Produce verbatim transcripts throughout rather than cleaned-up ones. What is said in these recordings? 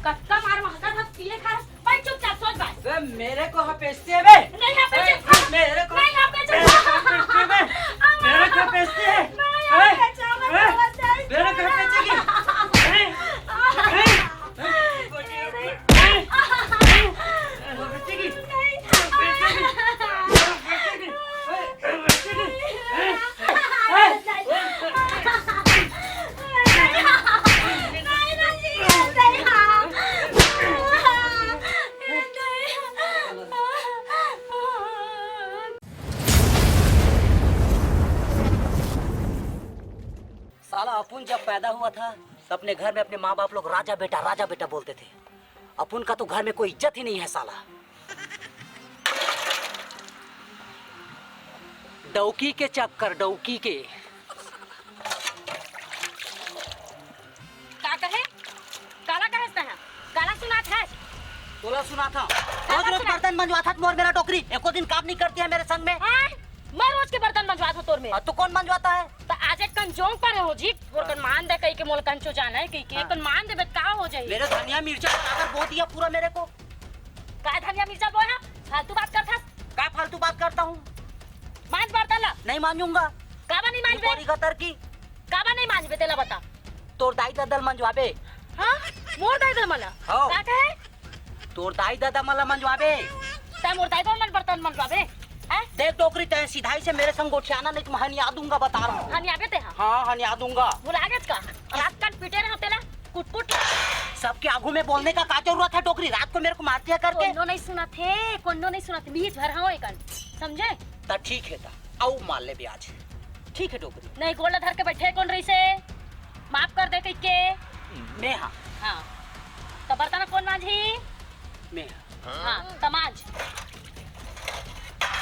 कतका मार महका था, पीले खा, भाई चुपचाप सोच भाई। बे, मेरे को हपेस्ती है बे। नहीं हपेस्ती। ए, मेरे को नहीं हपेस्ती। मेरे को हपेस्ती है बे। मेरे को हपेस्ती है। नहीं ए, हपेस्ती, ए, मत मेरे को हपेस्ती की। ए, ए, ए, हपेस्ती की। साला, अपन जब पैदा हुआ था तो अपने घर में अपने माँ बाप लोग राजा बेटा, राजा बेटा बोलते थे। अपन का तो घर में कोई इज्जत ही नहीं है साला। डौकी के चक्कर, डौकी के। का कहे? काला कहे से है? काला सुनात है? तोला सुनात है। काला रोज रोज सुनात। बर्तन मंजवात है मोर मेर डोकरी। एको दिन काम नहीं करती है मेरे संग में। हाँ? मैं रोज के बर्तन मंजवात हूँ तोर मेर। हाँ, तो कौन मंजवाता है? तो आज एक कन जोंक पारे हो जी, तोर कन मान दे कही के मोला कंचो जाना है कही के, हाँ। कन मान दे बे, का हो जाई? मेरे धनिया मिर्चा अगर बो दिया पूरा मेरे को। का धनिया मिर्चा बोए हा? फालतू बात करथस। का फालतू बात करता हूँ? मांज बर्तन ला। नहीं मांजूंगा। काबर नहीं तू मांजबे? बोरी गतर की। काबर नहीं मांजबे तेला बता। तोर दाई ददा ल मंजवाबे। हाँ? मोर दाई ददा मन ला? हाँ। का कहे? तोर दाई ददा मन ला मंजवाबे। तै मोर दाई ददा मन बर्तन मंजवाबे? हैं? देख डोकरी, तै सिधाई से मेरे संग गोठियाना, नहीं तो मैं हनिया दूंगा, बता रहा हूँ। हनियाबे ते हाँ? हाँ, हनिया दूंगा। भुला गेस का? रात कन पीटे रहो तेला, कुटकुट। सबके आगू में बोलने का का जरूरत है डोकरी? रात को मेरे को मारती है करके। कोनो नहीं सुनत हे, कोनो नहीं सुनत हे, बीच भर हाँ एकन, समझे? त ठीक है, त अउ मार ले ब्याज। ठीक है डोकरी। नहीं, गोड़ ला धर के बैठे कोन रहिसे? माफ कर दे कहिके। मैं हाँ। हाँ। त बर्तन कोन मांजही? मैं हाँ। हाँ, त मांज।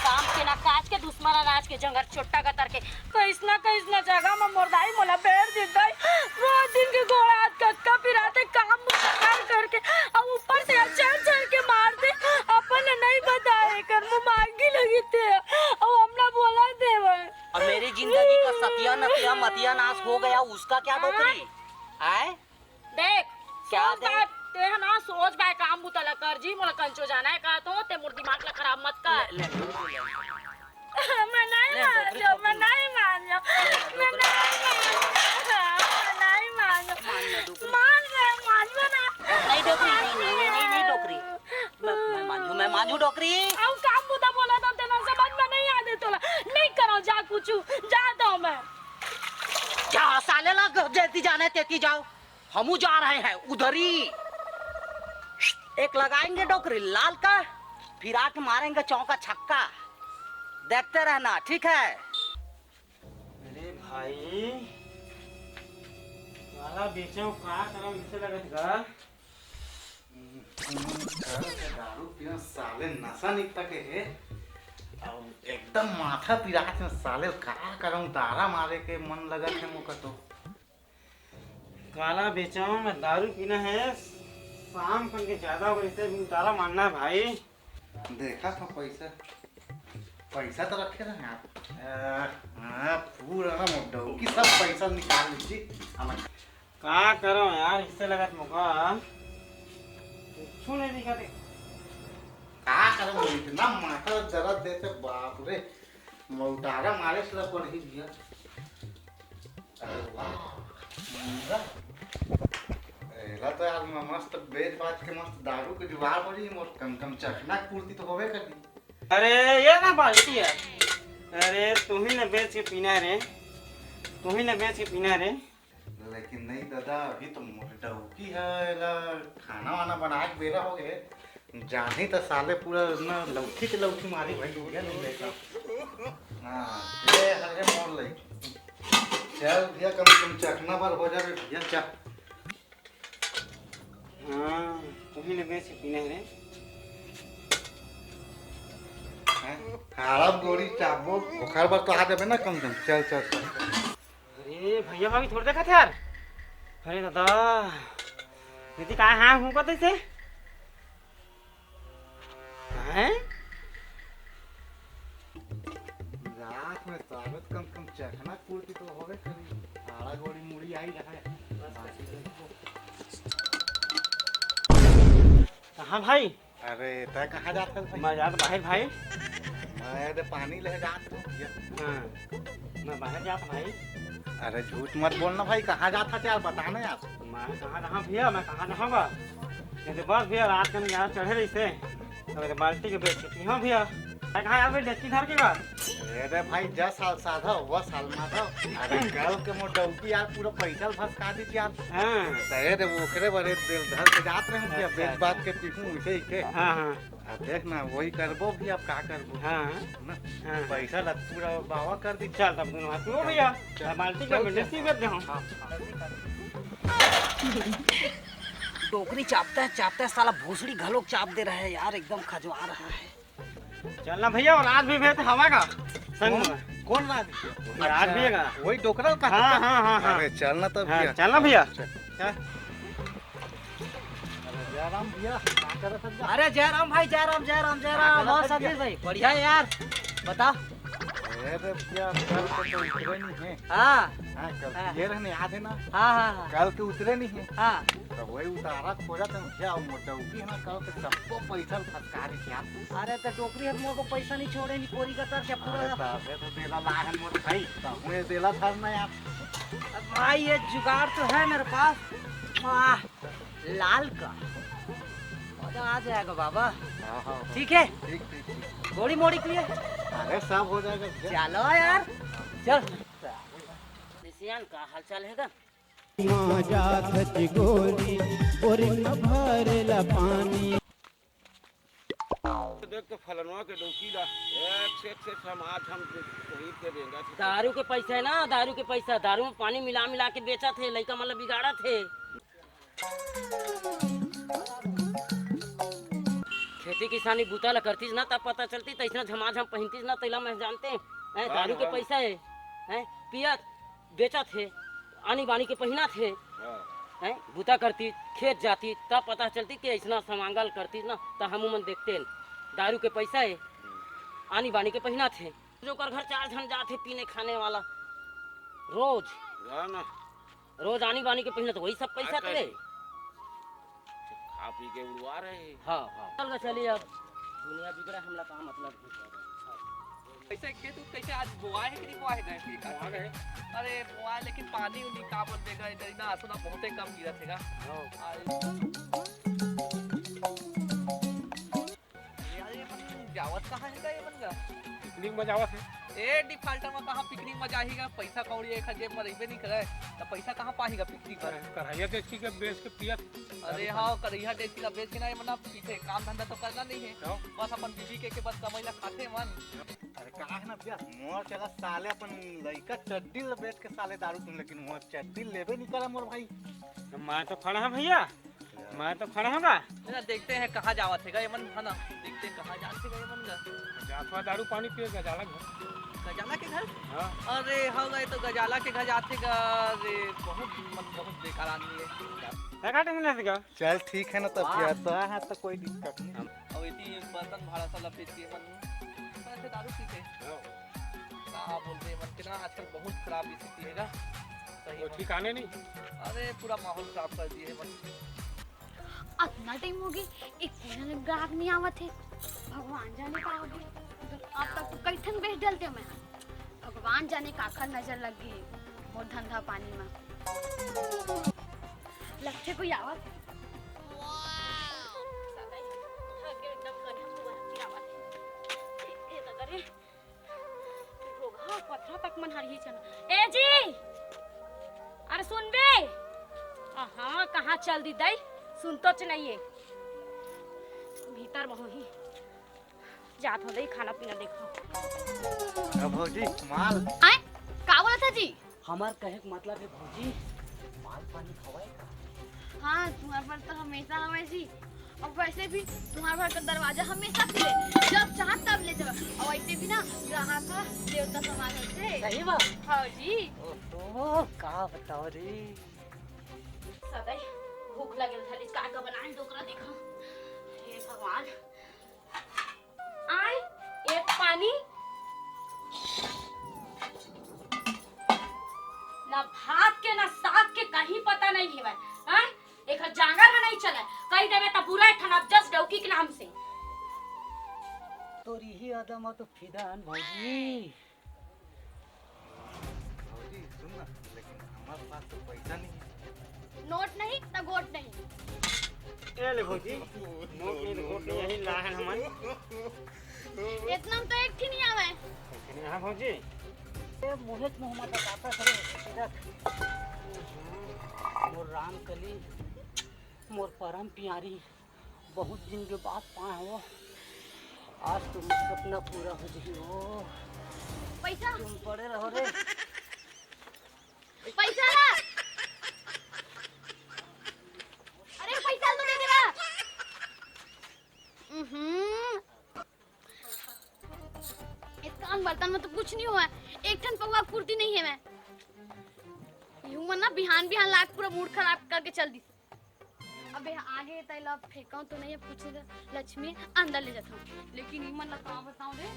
काम के ना काज के, दुश्मन अनाज के, जंगर चोट्टा गतर के। कइसना कइसना जगह म मोर दाई मोला बेर दे दाई। रोज दिन के गोड़ हाथ कतका पिराथे, काम बूता कर करके, अउ ऊपर से चढ़ चढ़ के मारथे। अपन ल नहीं बताए, एकर मुंह मांगी लगिथे, अउ हमला बोला देवय। अब मेरी जिंदगी का सतिया नतिया मतिया नाश हो गया, उसका क्या डोकरी? आए? देख, क्या सोच देख? बात, ते ह ना सोच बाय काम बूता ला कर जी, मोला कंचो जाना है कहा तो, ते मोर दिमाग ला खराब मत कर। ले, ले, ले, ले। मैं नहीं ले, मान डोकरी जाऊँ, मैं नहीं मान जाऊँ, मैं नहीं मान जाऊँ, मैं नहीं मान जाऊँ। मान ना डोकरी। मान ले, मान ले ना। नहीं डोकरी, नहीं, नहीं, नहीं, नहीं, नहीं डोकरी। मैं, मैं मांजू, मैं मांजू डोकरी। अब काम बूता बोला था, तेरा समझ में नहीं आते तोला। नहीं करो, जा कुछ, जा दो मैं। जा, साले ला जेती जाने तेती जाओ। हमू जा रहे हैं उधरी। एक लगाएंगे डोकरी लाल का, फिर आठ मारेंगे चौका छक्का। देखते रहना, ठीक है? अरे भाई, काला बेचो, का करम इसे लगत गा? दारू पीना साले नशा नहीं थके हे। अब एकदम माथा पिरात हे साले, का करम, दारा मारे के मन लगत हे मोका तो। काला बेचो, मैं दारू पीना है, शाम कन के ज्यादा हो गई, इसे भी उतारा मारना है भाई। देखा था पैसा, पैसा तो रखे रहे आप। आ, हाँ, पूरा ना मोटा हो कि सब पैसा निकाल लीजिए। हम का करो यार, इससे लगत मोका कुछ नहीं दिखा दे। का करो, इतना माथा दर्द देते, बाप रे, मौतारा मारे से पड़ ही गया। अरे वाह, मुंगा। एला तो यार म-, मस्त बेच बाच के मस्त दारू के जुगाड़ हो रही, मोर कम कम चखना पूर्ति तो होवे करही। अरे ये ना बाल्टी है। अरे तू ही ना बेच के पीना रे, तू ही ना बेच के पीना रे। लेकिन नहीं दादा, अभी तो मोर डौकी है, एला खाना वाना बना के बेरा हो गए। जानी त साले पूरा ना लौठी के लौठी मारी भाई, भैया नहीं लेता। हाँ, ये हरे मोर लई। चल भैया, कम से कम चखना भर हो जावे भैया, चल। हाँ, तुम्ही ने बेच के पीना है रे। हैं? हाड़ा गोड़ी चाबो, ओखर बर तो आ जाबे ना कम से कम। चल, चल, चल। अरे भैया भाभी थोड़ा देखा थे यार। अरे दादा, दीदी का हाँ हूँ कहते से? हैं? रात में साबित कम से कम चखना पूर्ति तो होवे करी। हाड़ा गोड़ी मुड़ी आई रहा है। बाकी देखो। हाँ भाई। अरे, तै कहाँ जात हस भाई? मैं जात बाहर भाई। मैं तो पानी ले जात हूँ भैया। हाँ, मैं बाहर जात भाई। अरे, झूठ मत बोलना भाई, कहाँ जात हस यार, बता ना यार। मैं कहाँ रहा भैया, मैं कहाँ रहा बा? ये तो बस भैया, रात के में यार चढ़े रहिसे, तो मेरे बाल्टी के बेच के पीहा भैया। मैं कहाँ यार भाई, डेचकी धर के बा? अरे भाई, जस साल साधा, वह साल माधा। अरे, कल के मोर डौकी यार पूरा पैसा भसका दी यार। हाँ। तो ये रे, ओकरे बरे दिल धर के जात रहे हैं कि अब अच्छा, एक बात अच्छा। के पीहूं उसे ही के। हाँ, हाँ। अब देख ना, वही करबो भी, अब का करबो? हाँ। ना? हाँ। पैसा लग पूरा बावा कर दी। चल, तब दोनों हाथ में भैया। चल। बाल्टी का चल, बेटे चल। सीबे दे हम। हाँ, हाँ। डोकरी चापता है, चापता है, साला भोसड़ी घलोक चाप दे रहा है यार, एकदम खजवा रहा है। चल ना भैया, और आज भी भेज हवा का संग कौन, में। कौन राज? और आज भी है का? वही डोकरा का? हाँ, हाँ, हाँ, हाँ। अरे चल ना तब हाँ, भैया। चल ना भैया। चल। हाँ। अरे जयराम भैया, का करत हस? अरे जयराम भाई, जयराम, जयराम, जयराम। का करत हस? संदीप भाई, बढ़िया है यार, बता। अरे भैया, कल के तो उतरे नहीं है। हाँ। हाँ, कल हाँ। ये रहने याद है ना? हाँ, हाँ, हाँ। कल के उतरे नहीं है। हाँ। तो वही उतारा खोजा तो क्या मोटा उठी है ना, कल के सबको पैसा फटकारी क्या? अरे तो डोकरी है, मोर को पैसा नहीं छोड़े, नहीं कोरी का तर क्या पूरा? अरे तो अबे तो देला लाहन मोर भाई, तो हमें देला था ना यार। अब भाई ये जुगाड़ तो है मेरे पास। वाह। लाल का मजा आ जाएगा बाबा। हाँ, हाँ, हाँ। ठीक है। ठीक, ठीक, ठीक। गोड़ी मोड़ी के लिए। अरे सब हो जाएगा भैया। चलो यार। चल। सियान का हाल चाल है का? माँ जात हची गोरी, बोरी न भरेला पानी। देख तो फलनवा के डौकी ला, एक से एक से समाज हम शहीद के बेंगा थे। दारू के पैसा है ना, दारू के पैसा, दारू में पानी मिला मिला के बेचत हे, लइका मन ला बिगाड़त हे। खेती किसानी बूता ला करतीस ना, तब पता चलती, तइसना झमाझम पहिनतीस ना, तइला मैं जानते हैं, हैं, हाँ, दारू के हाँ। पैसा है, हैं, पियत, बेचत हे, आनी बानी के पहिनत हे, हाँ। हैं, बूता करती, खेत जाती, तब पता चलती कि अइसना समांगल करती ना, त हमू मन देखते हैं, दारू के पैसा है, हम्म। आनी बानी के पहिनत हे। जो कर घर चार झन जात हे पीने खाने वाला, रोज। हाँ ना। रोज आनी बानी के पहिनत, वही सब पैसा आजकल तेरे। खा पी के उड़वा रहे हैं। हाँ, हाँ। चल के चलिए अब। दुनिया बिगड़ा, हमला का मतलब कुछ है। कैसे खेत उत कैसे आज बोआ है कि नहीं बोआ है गए? बोआ है। अरे बोआ है, लेकिन पानी उनी का बोल देगा, इधर ना आसो ना बहुते कम गिरा थेगा। हाँ। आ, यार, ये मन जावत कहाँ है का ये मन का? पिकनिक में जावत है। ए, डिफाल्टर में कहाँ पिकनिक में जाही का? पैसा कौड़ी एक जेब में रहिबे नहीं करे, तो पैसा कहाँ पाही का पिकनिक पर? अरे, कढ़ाइया देखी के बेच के पियत। अरे हाँ, कढ़ाइया देखी ला बेच के ना, ये मन पीछे काम धंधा तो करना नहीं है। क्यों? बस अपन बीवी के, के बस कमाई ला खाते मन। अरे का है ना भैया, मोर चला साले अपन लइका चड्डी ला बेच के साले दारू तुम, लेकिन मोर चड्डी लेबे नहीं करा मोर भाई। तो मैं तो खड़ा है भैया, मैं तो खड़ा हूँ ना। ना, देखते हैं कहाँ जावत है ये मन, है ना? देखते हैं कहाँ जात है ये मन का। जात हुआ दारू पानी पिए गजाला घर। गजाला के घर? हाँ। अरे हाँ, गए तो गजाला के घर जाते गा। अरे बहुत मन, बहुत बेकार आदमी है। क्या काटे मिला था? चल ठीक है ना तब वाह। यार, तो हाँ तो कोई दिक्कत नहीं। अब इतनी बर्तन भाड़ा सा लपेट के मन ऐसे दारू पीते। हाँ। का बोलते हैं मन के ना, आजकल बहुत खराब स्थिति है ना। सही वो में। ठिकाने नहीं। अरे पूरा माहौल खराब कर दिए मन। अतना टाइम हो गे, एको झन ग्राहक नइ आवत हे। भगवान जाने का होगे। अब तक तो कई ठन बेच डलते मैं। भगवान जाने काखर नजर लग गे मोर धंधा पानी म। लगथे कोई आवत हे। एकदम करिया हुआ हे, फिर आवत हे। ए, ए, लगा रे। घोघा पथरा तक मन हरही चना। ए जी! अरे सुनबे? अहाँ, कहाँ चल दी दई? सुनतोच नइये। भीतर म होही। जात हो दई, खाना पीना देखो। अब भौजी, माल। आय? का बोलत हे जी? हमार कहे के मतलब हे भौजी, माल पानी हवय का? हाँ, तुम्हार पर तो हमेशा हवय जी। अब वैसे भी तुम्हार घर का दरवाजा हमेशा खुले, जब चाह तब ले जाओ। और वैसे भी ना, ग्राहक का देवता समान होथे। सही बात। हाँ जी। ओहो, का बताओ रे। सदाई भूख लगे धरिस, का का बनाए डोकरा देखा। हे भगवान। आय, एक पानी। ना भात के, ना साग के कहीं पता नहीं हेवय। हाँ? एकर जांगर ह नहीं चलय। कही दे त पूरा एक ठन अब जस डौकी के नाम से। तोर इही अदा म तो फिदा हन भौजी। भौजी, सुन ना, लेकिन हमारे पास तो पैसा नहीं है। नोट नहीं त गोट नहीं। ए ले भौजी, नोट नहीं त गोट नहीं, यही लाहन हमन। इतना में तो एक ठिन ही आवे। एक ठिन ही आवे भौजी। ए, मुहे च मुँह मत बताता करे, सीधा। मोर राम कली, मोर परम प्यारी, बहुत दिन के बाद पाए हो। आज तो मोर सपना पूरा हो जाही हो। पैसा? तुम पड़े रहो रे। पैसा ला। अरे पैसा तो दे दे ना। उहुं। इतना बर्तन में तो कुछ नहीं हुआ है। एक ठन पौवा फुर्ती नहीं है मैं। यूं मन ना बिहान बिहान लाग पूरा मूड खराब करके चल दी। अबे आगे तैला फेंकाऊं तो नहीं, अब कुछ नहीं, लक्ष्मी अंदर ले जाता हूँ। लेकिन ई मन ला का बताऊं रे,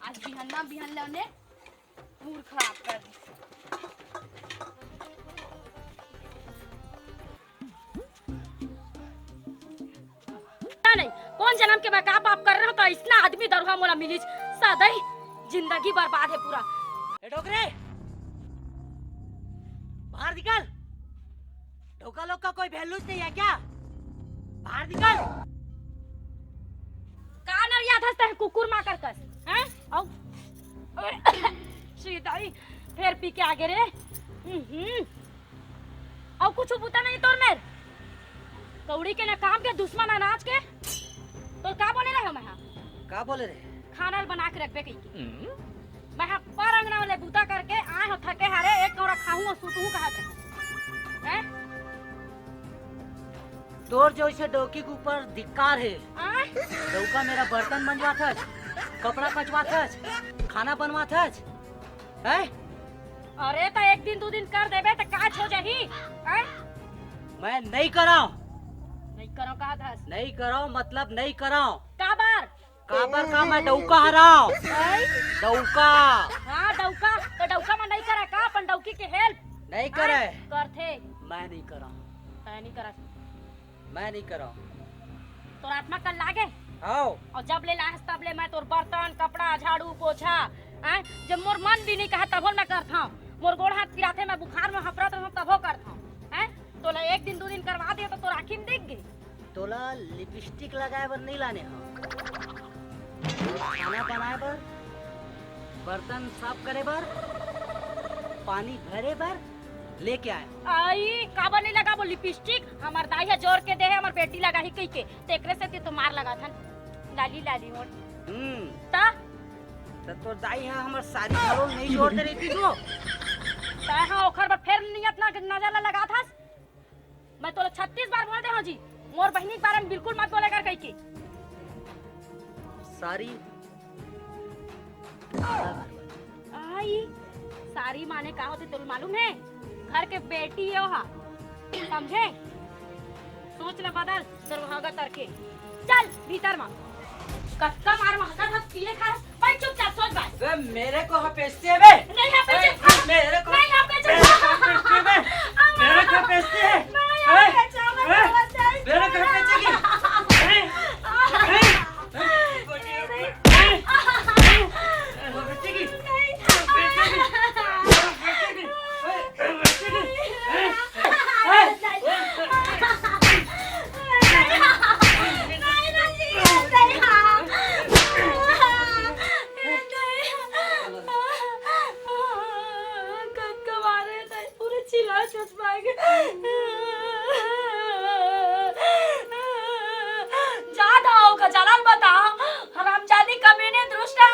आज बिहन्ना बिहन ले ने मूड खराब कर दी। पता नहीं कौन जन्म के मैं का पाप कर रहा हूँ, तो इसना आदमी दरुहा मोला मिलिस, सदै जिंदगी बर्बाद है पूरा। ए डोकरे, बाहर निकल। डोका लोग का कोई values नहीं है क्या? बाहर निकल। का नरिया धसता है कुकुर माकर कस, हैं? आओ। सीधा ही फेर पी के आगे रे। हम्म। अउ कुछ बुता नहीं तोर मेर। कौड़ी के ना काम के, दुश्मन अनाज के। तोर का बोले रहे मैं हा? का बोले रहे? खाना ल बना के रखबे कहिके। मैं हा पर अंगना वाले बुता करके आए हो थके हारे, एक कौड़ा खाहूं अउ सुतहूं कहत रहे। हैं? तोर जैसे डौकी के ऊपर धिक्कार है। आय? डौका मेरा बर्तन मंजवाथस, कपड़ा कचवाथस, खाना बनवाथस, हैं? अरे त एक दिन दू दिन कर देबे त काच हो जाही, हैं? मैं नहीं कराओ। नहीं करो का धस? नहीं कराओ मतलब नहीं कराओ। काबर? काबर का मैं डौका हराओ? हैं? डौका। हाँ डौका, तो डौका में नहीं करे का अपन डौकी के help? नहीं करे। हैं? करथे। मैं नहीं कराओ। तै नहीं करा। मैं नहीं कराओ। तोर आत्मा कल लागे? आओ। अउ जब ले लाहस तब ले मैं तोर बर्तन, कपड़ा, झाड़ू, पोछा, हैं? जब मोर मन भी नहीं कहा तभो मैं करथंव। मोर गोड़ हाथ पिराथे, मैं बुखार में हफरत रहूं तभो करथंव। हैं? तोला एक दिन दू दिन करवा दे तो तोर आँखी में दिख गे। तोला lipstick लगाए बर नहीं लाने हंव। खाना बनाए बर, बर्तन साफ करे बर, पानी भरे बर लेके आए। आई, काबर नहीं लगाबो lipstick? हमर दाई ह जोर के दे हे, हमर बेटी लगाही कहिके, तेकरे सेती तो मार लगाथन। लाली लाली होठ। हम्म। त? त तोर दाई ह हमर सारी घलो नहीं जोर दे रही थी तो। तै ह ओखर बर फेर नियत ना नजर ला लगाथस। मैं तोला छत्तीस बार बोल दे हूँ जी, मोर बहिनी के बारे में बिल्कुल मत बोले कर कहिके। सारी। आई, सारी माने का होथे तोला मालूम है? घर के बेटी है ओहा, समझे? सोच ले बदल, दरवाजा तरके। चल भीतर मा। कतका मार महकत हस, पीले खास, भाई चुपचाप सोच भाई। बे, मेरे को हपेस्ती है बे। नहीं हपेस्ती। ए, मेरे को नहीं हपेस्ती। मेरे को हपेस्ती है बे। अम्मा। मेरे को हपेस्ती है। नहीं हैं? हपेस्ती, मैं हैं? बोलत नहीं। मेरे को हपेस्ती की। हैं? हैं? हैं? हपेस्ती की। हपेस्ती की। हपेस्ती की। जा धाव का जलाल बता, हरामजादी कमीने दुष्टा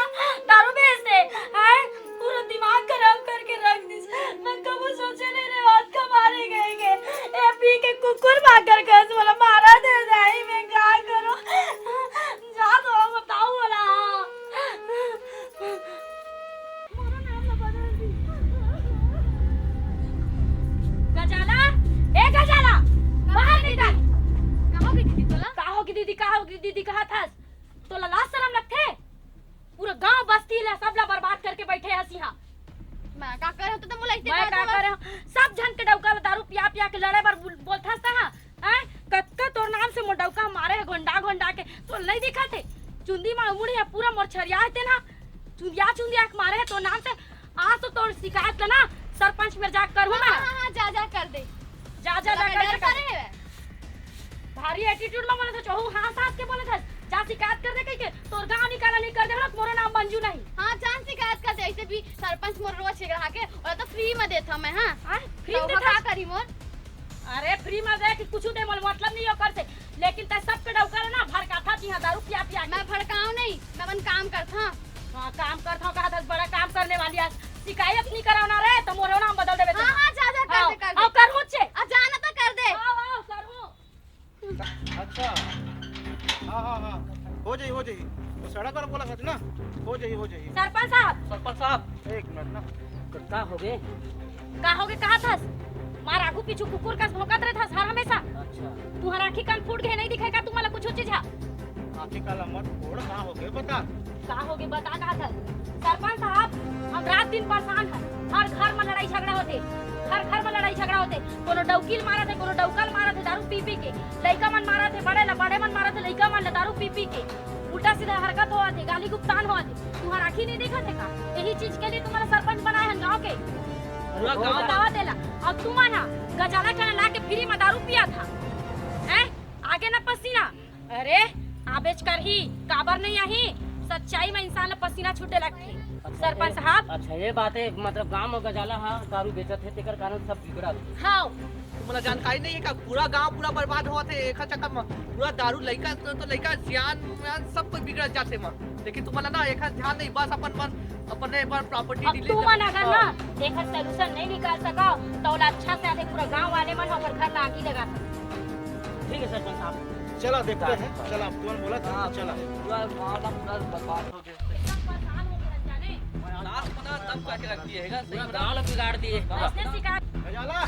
दारू बेच दे, हैं? पूरा दिमाग खराब करके रख दिस। मैं कबो सोचे नहीं रे, बात का मारे गए के। ए पी के कुकुर माकर कस, बोला मारा दे जाई, मैं का करूं? जा तो बताओ बोला। गजाला, ए गजाला, बाहर निकल। का हो गे दीदी तोला? का हो गे दीदी, का हो गे दीदी, कहा था? तोला लाज शरम लगथे? पूरा गांव बस्ती ला सबला बर्बाद करके बैठे हस इहां। मैं का करे हों त मोला अइसे मैं का करे हों? सब झन के डउका ल दारू पिया पिया के लड़े बर बोलथस तहां। हैं? कतका तोर नाम से मोर डउका मारे हे घोंडा घोंडा के, तोला नइ दिखत हे? चुंदी मा मुड़ी हे पूरा मोर छरिया हे तेन हा। चुंदिया चुंदिया के मारे हे तोर नाम से। आज तो तोर शिकायत ल ना सरपंच मेर जाके करहूं मैं। हां हां, जा जा कर दे। जा जा जा कर दे। भारी एटीट्यूड मा बोलत हस, ओहू हांस हांस के बोलत हस, जा शिकायत कर दे कहिके। तोर गांव निकाला नइ कर दे, मोरो नाम मंजू नहीं। हां, जा न शिकायत कर दे। अइसे भी सरपंच मोर रोज छेगरा हाके, ओला तो फ्री मा देथंव मैं। हां, फ्री मा का करी मोर? अरे फ्री मा दे कि कुछू दे, मोला मतलब नहीं ओकर से, लेकिन तैं सबके डउका ल ना भड़काथस इहां दारू पिया पिया के। मैं भड़कांव नहीं, मैं अपन काम करथंव। हां, काम करथंव, कहाथस बड़ा काम करने वाली हस। शिकायत नहीं करव ना रे, त मोरो नाम बदल देबे। हां हां, जा जा कर दे, कर दे। अउ करहूं चे। आ, जा ना त कर दे। आओ आओ करहूं। अच्छा, हां हां हां, हो जाही हो जाही। वो सड़क वाला बोलत हस ना, हो जाही हो जाही। सरपंच साहब। सरपंच साहब। एक मिनट ना। का होगे? का होगे कहाथस? मार आगू पीछू कुकुर कस भौंकत रहिथस हर हमेशा। अच्छा। तुंहर आंखी कान फूट गे, नहीं दिखे का तुमन ला कुछू चीज हा? आंखी कान ला मत फोड़, का होगे बता। का होगे बता कहाथस? सरपंच साहब, हम रात दिन परेशान हन। हर घर मा लड़ाई झगड़ा होथे, हर घर मा लड़ाई झगड़ा होथे। कोनो डउकी ल मारत हे, कोनो डउका ल मारत हे दारू पी पी के। लइका मन मारत हे बड़े ला, बड़े मन मारत हे लइका मन ला दारू पी पी के। उल्टा सीधा हरकत होवत हे, गाली गुप्तान होवत हे। तुंहर आंखी नहीं दिखत हे का? यही चीज के लिए तुंहर सरपंच बनाए हन गांव के। पूरा गांव बतावा तेला। अउ तुमन हा गजाला के लाके फ्री मा दारू पियाथव। हैं? आगे ना पसीना। अरे, आबेच करही, काबर नहीं आही? सच्चाई मा इंसान ला पसीना छूटे लगथे। अच्छा, सरपंच साहब। अच्छा, ये बात हे, मतलब गांव मा गजाला हा दारू बेचत हे, तेकर कारण सब बिगड़त हे। हां। तुमला जानकारी नहीं हे का? पूरा गांव पूरा बर्बाद होवत हे एखर चक्कर मा। पूरा दारू, लइका तो, तो लइका, सियान, मियान, सब कोई बिगड़त जाथे मा। लेकिन तुमला ना एखर ध्यान नहीं, बस अपन, बस अपने बर प्रॉपर्टी अब डीले तुमन अगर ना एखर सॉल्यूशन नहीं निकाल सकव, त ओला अच्छा से आथे पूरा गांव वाले मन ओकर घर ला आगी लगा सकथे। ठीक है सरपंच साहब। चला देखते हैं, चला, अब तुमन बोलत हव, चला। पूरा गांव ला पूरा बर्बाद हो गया। एकदम परेशान हो गए जाने। लास्ट में ना दम करके रख दिए है, सही पूरा में। गांव ला बिगाड़ दिए। बस ने शिकायत। गजाला,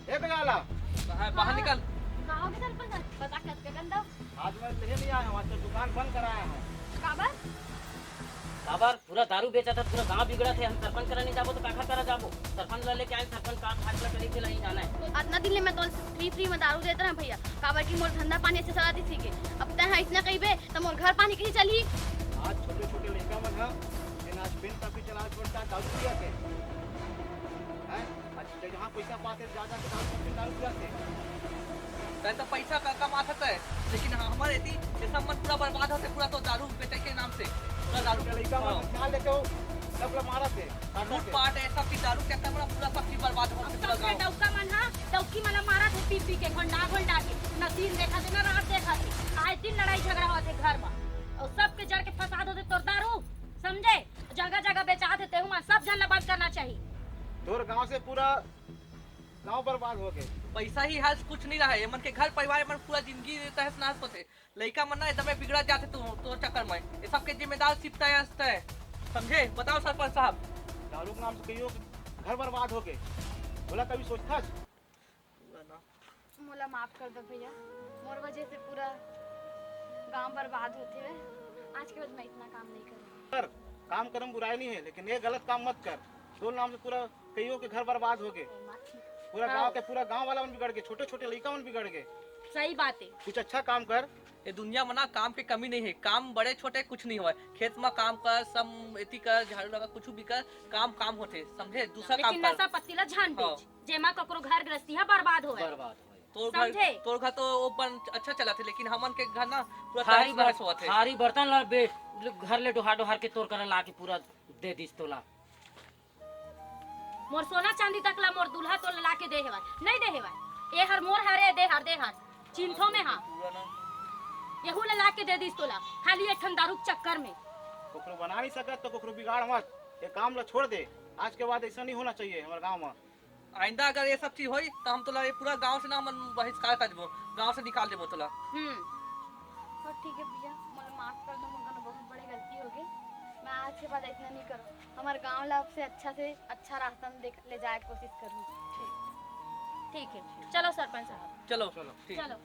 ए गजाला। कहाँ है? बाहर निकल। का होगे सरपंच? बता, कतका गंदा। आज मैं लेहे नहीं आया हूँ, आज तो दुकान बंद कराया हूँ। काबर? काबर? पूरा दारू बेचत हे, पूरा गांव बिगड़त हे, हम सरपंच करा नहीं जाबो तो काखर करा जाबो? सरपंच ला लेके आए, सरपंच का फैसला करी, तेला ही जाना है। अतना दिन ले मैं तो फ्री फ्री में दारू देत रहा भैया, काबर कि मोर धंधा पानी अच्छा चलत रहिस हे। अब तैं हा अइसना कहिबे त मोर घर पानी कइसे चलही? आज छोटे छोटे लइका मन हा, आज पेन कॉपी चला छोड़ता, दारू पिया के। हैं? अच्छा, जहाँ पैसा पाते जा जा के दारू पी के दारू पिया से। तैं तो पैसा का कमात हस, लेकिन हाँ, हमर एती ये सब मन पूरा बर्बाद होथे, पूरा तो दारू बेचे के नाम से, पूरा दारू के लइका मन हाँ। ध्यान लेके हो, सब ला मारत हे, काटत लूट हे। पाट, ये सब चीज दारू के चक्कर में पूरा सब चीज बर्बाद होथे, पूरा सबके गाँव। डौका मन हा, डौकी मन ला मारत हे, पी पी के, घोंडा घोंडा के, न दिन देखत हे, न रात देखत हे, आए दिन लड़ाई झगड़ा होथे घर में, और सबके जड़ के फसाद होथे तोर दारू, समझे? जगह जगह बेचात हे, तेहू मन सब झन ला बंद करना चाहिए। तोर गाँव से पूरा गाँव बर्बाद हो गए। पैसा ही हस कुछ नहीं रहा है, ये मन के घर परिवार, ये मन पूरा जिंदगी तहस नहस होथे। लइका मन ना एकदम बिगड़त जाथे तो, तोर चक्कर में। ये सबके जिम्मेदार सिर्फ तैं हस, तैं। समझे? बताओ सरपंच साहब। दारू के नाम से कहियो घर बर्बाद हो गए। बोला कभी सोचथस? मोला माफ कर दो भैया, मोर वजह से पूरा गांव बर्बाद होथे। आज के बाद मैं इतना काम नहीं करूँगी। कर, काम करे में बुराई नहीं है, लेकिन ये गलत काम मत कर। तोर नाम से पूरा कईयों के घर बर्बाद हो गए। पूरा हाँ। गांव के, पूरा गांव वाला मन बिगड़ गए, छोटे छोटे लइका मन बिगड़ गए। सही बात है। कुछ अच्छा काम कर। ये दुनिया में ना काम के कमी नहीं है, काम बड़े छोटे कुछ नहीं होय। खेत में काम कर, सब एती कर, झाड़ू लगा, कुछ भी कर, काम काम होथे, समझे? दूसरा काम लेकिन कर। नशा पत्ती ला झन हाँ। बेच, जेमा ककरो घर गृहस्थी हा बर्बाद होय। बर्बाद होय। तोर घर, समझे? तोर घर तो वो बन अच्छा चलत हे, लेकिन हमन के घर ना पूरा थारी तहस नहस बर-, होवत हे। थारी बर्तन ला बे-, घर ले डोहार डोहार के तोर करा ला के पूरा दे दिस तोला। मोर सोना चांदी तक ला मोर दूल्हा तोला ला के दे हेवय, नहीं दे हेवय। ए हर मोर हरे, दे हर, दे हर। चिंथो में हा। पूरा ना। यहू ला ला के दे दिस तोला, खाली एक ठन दारू के चक्कर में। ककरो बना नहीं सकत तो ककरो बिगाड़ मत। ये काम ला छोड़ दे। आज के बाद ऐसा नहीं होना चाहिए हमारे गांव में। आइंदा अगर ये सब चीज होई, तो हम तोला ये पूरा गांव से ना, हमन बहिष्कार कर देबो, गांव से निकाल देबो तोला। हम्म। तो ठीक है भैया, मोला माफ कर दो, मोर कनो बहुत बड़े गलती हो गई। मैं आज के बाद इतना नहीं करूँ। हमारे गांव ला अब से अच्छा से अच्छा रास्ता में देख, ले जाए के कोशिश करूँ। ठीक। ठीक है, चलो सरपंच साहब। चलो, चलो। ठीक। चलो।